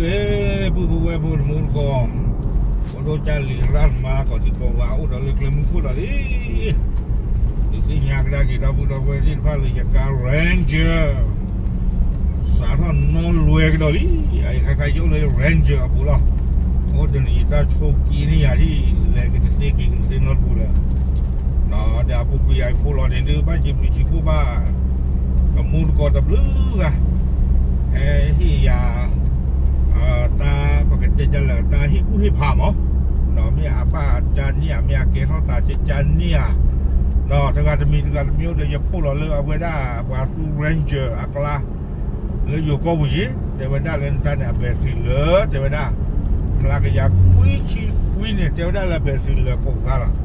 ဂ့ၤ ပုၢ်ဖိဝဲၢ်ဖိတမူတကိး, ပဒိၣ်ကၢ်လံၤရၣ်မါ ကိးဒံကိးဂၤ အိၣ်ဒီးလၢကျဲမုၢ်ခိၣ်ဒီးလံ. ဒုးသ့ၣ်ညါကဒါက့ၤဒီပုၢ်ဒီဝဲၢ်သ့ၣ်တဖၣ်လၢယကါ Ranger စးထီၣ်နီၣ်လွဲကဒီးလံ. အအံၤခါခါယအိၣ်လၢ Ranger အပူၤလီၤ. အိၣ်တနံၤယတၢ်ဆိးက့န့ၢ်ယၤဒ် လဲၤက့ၤတသ့က့ၤက့ၤတသ့နီတပူၤလၢၤ. ဒီးအပူၤကွံာ်ယၤဖိလီၤန့ၣ်ဒုး ဘၣ်က့ၤဘျုးက့ၤဖှိၣ်ဘၣ် တမူတကိးတဘျုးဂၤ ဟဲဟ့ၣ်ယၤ တၢ်ပကတဲဒ်လဲၣ် တၢ်ဟ့ၣ်ကူၣ်ဟ့ၣ်ဖးမး, ဒီးမ့ၢ်အဘၣ်ကၢန့ၢ်ဧါ မ့ၢ်အကဲထီၣ်သးကၢန့ၢ်ဧါ, ဒီးတဂၤတမံၤတဂၤတမံၤအိၣ်ဒီး ယဖှိၣ်လီၤလၢအဝဲဒၣ် ပှၤသူ Ranger အကျါ လၢယိၤကီၢ်ပူၤယ့ၣ် တဲဝဲဒၣ်လၢနတၢ်န့ၣ် အ battery လၢာ် တဲဝဲဒၣ် မျးကယၤခွံဆံခွံန့ၣ် တဲဝဲဒၣ်လၢ battery လၢာ်ကိးဂၤလီၤ.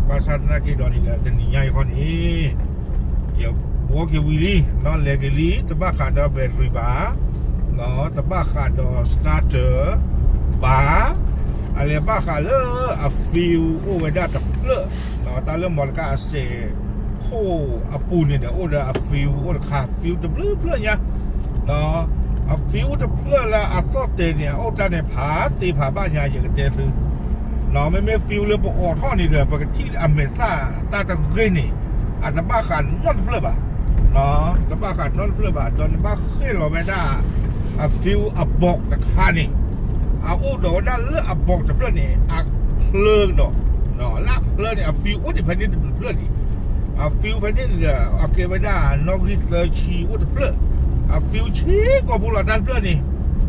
ဘၣ်ဆၣ်သနာ်က့ဒီးန့ၣ်ဒီး တနံၤညါအံၤဃီန့ၣ် ယဘှီက့ၤဝံၤလံ ဒီးလဲၤက့ၤလံ တဘၣ်ဃးဒီး battery ဘၣ်, တဘၣ်ဃးဒီး starter ဘၣ်, အလဲၤဘၣ်ဃးလၢအ fuel အိၣ်ဝဲဒၣ်တဖျၢၣ်, တၢ်လၢ မော်တော်ကား အစဲး ခိၣ်အပူၤန့ၣ်ဒီး အိၣ်ဒီးအ fuel အိၣ်တခါ fuel တဘျုးဖျၢၣ်ညါ, အ fuel တဖျၢၣ်လၢအသီၣ်တဲာ်န့ၣ် အအိၣ်တၢ်န့ၣ် ဖးသ့ဖးဘၣ်ညါ ယကတဲသု, မ့မ့ၢ် fuel လၢပအိးထီၣ်န့ၣ်ဒီး ပကထံၣ်အမဲာ်သၣ်တၢ်တဂ့ၤန့ၣ် အတဘၣ်ဃးနီတဖျၢၣ်ဘၣ်, တဘၣ်ဃးနီတဖျၢၣ်ဘၣ်, ဒီးနဘၣ်ဃ့ၢ်လီၤဝဲဒၣ် အ fuel အ box တခါန့ၣ် အအိၣ်ဒီးဝဲဒၣ်လၢအ box တဖျၢၣ်န့ၣ် အချၢဒီး, လၢအချၢန့ၣ် အ fuel အိၣ်ဒံးဖဲန့ၣ်တဖျၢၣ်ဒံး, အ fuel ဖဲန့ၣ်န့ၣ်ဒီး အကဲဝဲဒၣ်နီၣ်ဂံၢ်သၢဆံအိၣ်တဖျၢၣ်, အ fuel ဆံကိာ်ပူၤလီၤတၢ်တဖျၢၣ်န့ၣ်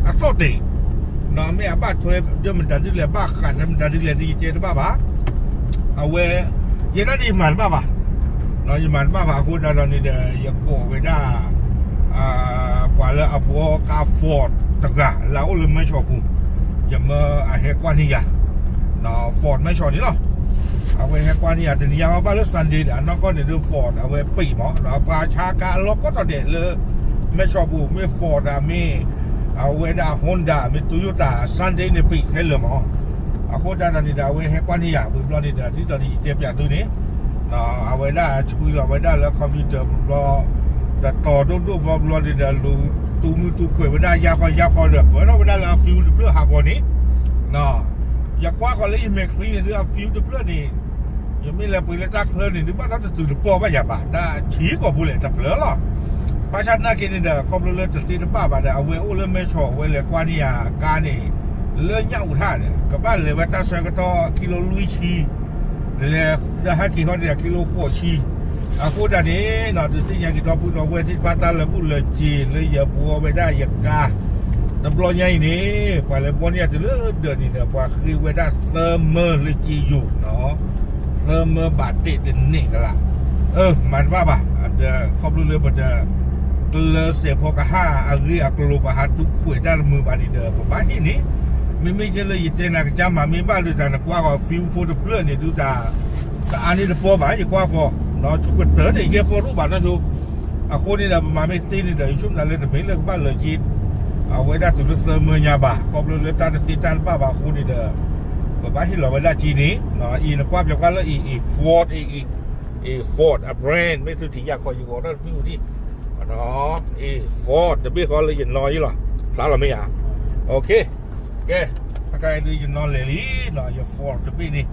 အသီၣ်တဲာ်, မ့ၢ်အဘၣ်ထွဲဒီးမတၤဒ်လဲၣ် ဘၣ်ဃးဒီးမတၤဒ်လဲၣ်ဒီး ယတဲတဘၣ်ဘၣ်, အဝဲ ယဲဒၣ်န့ၣ်ယမၤတဘၣ်ဘၣ်, ယမၤတဘၣ်ဘၣ်အဃိသတးဒီးန့ၣ်ဒီး ယကိးဝဲဒၣ် ပှၤလၢအဘှီကါ Ford တဂၤ လၢအအိၣ်လၢမဲၢ်ဆီးပူၤ, ယမၢအဟဲကွၢ်န့ၢ်ယၤ, Ford မဲၢ်ဆီးန့ၣ်လီၤ. အဝဲဟဲကွၢ်န့ၢ်ယၤ တနံၤညါဘၣ်လၢ Sunday ဒီး အနီၢ်ကီၢ်န့ၣ်ဒုး Ford အဝဲပံးမး ဒီးပှၤဆါကါအလီၢ်ကိးတီၤဒဲးလၢ မဲၢ်ဆီးပူၤ မ့ၢ် Ford မ့ၢ် အဝဲဒၣ် Honda မ့ၢ် Toyota Sunday န့ၣ်ပံးခဲလၢာ်မး, အဃိသတးဒီးန့ၣ်ဒီး အဝဲဟဲကွၢ်န့ၢ်ယၤဝံၤဘျီန့ၣ်ဒီး ဒ်သိးဒီးယတဲပၠးသုန့ၣ် အဝဲဒၣ်ဆှံလီၤဝဲဒၣ်လၢ computer ပူၤဘျီ တတီၤဒိၣ်ဒိၣ်ဘျီဘျီန့ၣ်ဒီး လူၤတူၢ်မုၢ်တူၢ်ခွဲးဝဲဒၣ် ယါဃီယါဃီဒီး ပၢထီၣ်ဝဲဒၣ်လၢအ fuel တဖျၢၣ်ဟးဂီၤန့ၣ်, ယကွၢ်ဃီၤလၢယမဲာ်ချံန့ၣ်ဒုး အ fuel တဖျၢၣ်န့ၣ် ယမ့ၢ်လဲၤပှ့ၤလၢတၢ်ချၢန့ၣ်ဒုး ဘၣ်ဒီးတတုၤတပီၢ်ဘၣ်ယၤဘၣ် တၢ်ဆံးကိာ်ပူၤလဲၣ်တဖျၢၣ်လီၤ. ဘၣ်ဆၣ်သနာ်က့န့ၣ်ဒီး ခီဖျိလၢတသ့တဘၣ်ဘၣ်ဒီး အဝဲအိၣ်လၢမဲၢ်ဆီး အဝဲလဲၤကွၢ်န့ၢ်ယၤကါန့ၣ် လၢညၣ်အူးထၣ်ဒီး ကဘၣ်လဲၤဝဲတၢ်ဆၢကတီၢ် ကံလိလွံၢ်ဆံ လဲၤဒီးဟဲက့ၤခီန့ၣ်ဒီး ကံလိဃိးဆံ, အဃိသတးန့ၣ် ဒုးသ့ၣ်ညါက့ၤဒီပုၢ်ဒီဝဲၢ်သ့ၣ်တဖၣ် တၢ်လၢဘူၣ်လၢစ့ၤ လၢယဘှီဝဲဒၣ်ယကါ တဘျီညါအံၤန့ၣ် ပှၤလဲၤဘှီန့ၢ်ယၤတုၤလၢဒၢးန့ၣ်ဒီး ပှၤဃ့ဝဲဒၣ်သၢမၢလၢစ့ယိၤ သၢမၢဘးတ့ၢ်တန့ၢ်ကလး, မၤတဘၣ်ဘၣ်, ဒီးခီဖျိလၢပတ ကျၢၤစဲးဖီကဟၣ်အဂ့ၢ်အကျိၤ ပဟးတူၢ်ခွဲးတၢ်တမုာ်ဘၣ်န့ၣ်ဒီး ပဘၣ်ဟ့ၣ်န့ၣ်, မ့မ့ၢ်ကဲလၢယတဲနၤကစၢ်မၤမ့ၢ်ဘၣ်ဒီး တၢ်နကွၢ်ဂီၤ fuel ဖိတဖျၢၣ်န့ၣ်ဒုး တၢ် တအါန့ၢ်တပီၢ်ဘၣ် ယကွၢ်ဃီၤ, ဒီးဆူကတၢၢ်န့ၣ် ယဲၢ်ပီၢ်တအိၣ်ဘၣ်နီၢ်ဆိ, အဃိန့ၣ်ဒီး ပမၤမ့ၢ်သ့န့ၣ်ဒီး ယဆိကမိၣ်လၢတမ့ၢ်လၢကဘၣ်လၢာ်က့ၤ အဝဲဒၣ်တုၤလၢသၢမၢညါဘၣ်, ခီဖျိလၢတၢ်တသ့တၢ်တဘၣ်ဘၣ်အဃိန့ၣ်ဒီး ပဘၣ်ဟ့ၣ်လီၤဝဲဒၣ်က့ၤန့ၣ်, အံၤနကွၢ်ပၠးကွၢ်လၢအံၤ အံၤ Ford အံၤ အံၤ Ford အ brand မ့ၢ်သုထံၣ်ယၤခီ ယဂီၤထီၣ်တဘ့ၣ်အိၣ်ထံၣ်, အံၤ Ford တဘ့ၣ်ဃီလၢယနီၢ်ယံလီၤ, ဖျါလီၤမ့ၢ်ဧါ, OK, ကဲ, အခါအံၤဒုးယနီၢ်လဲၤလံ, ယ Ford တဘ့ၣ်န့ၣ်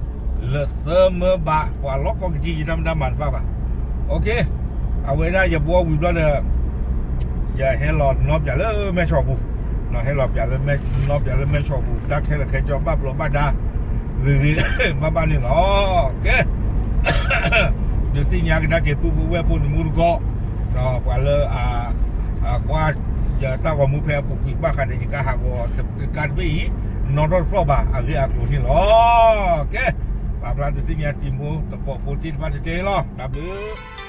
လၢာ်သၢမၢဘး ပှၤလီၢ်ကီၢ်ကစ့ယတၢ်မတၤမၤတဘၣ်ဘၣ်, OK, အဝဲဒၣ်ယဘှီဝံၤဘျီဒီး ယဟဲလီၤနီၢ်ပၠးလၢမဲၢ်ဆီးပူၤ, ဟဲလီၤပၠးလၢမဲၢ်, နီၢ်ပၠးလၢမဲၢ်ဆီးပူၤ တၢ်ခဲလၢာ်ခဲဆ့ဘၣ်ဘျီးဘၣ်ဒါ ဂ့ၤဂ့ၤဘၣ်ဘၣ်န့ၣ်လီၤ, ကဲ ဒုးသ့ၣ်ညါကဒါက့ၤပုၢ်ဖိဝဲၢ်ဖိတမူတကိး, ဒီးပှၤလၢ အကွၢ်ယတၢ်ဂီၤမူဖဲအပူၤကွံာ်ဘၣ်ဃးဒီးယကါဟးဂီၤ ကါတဘ့ၣ်အံၤ, နီၢ်ထီၣ်တသီၣ်ဘၣ်အဂ့ၢ်အကျိၤန့ၣ်လီၤ, ကဲ, ပာ်ဖျါဒုးသ့ၣ်ညါတံၤမိၢ်သကိးဖိသ့ၣ်တဖၣ်တဲတဲလီၤ, တၢ်ဘျုး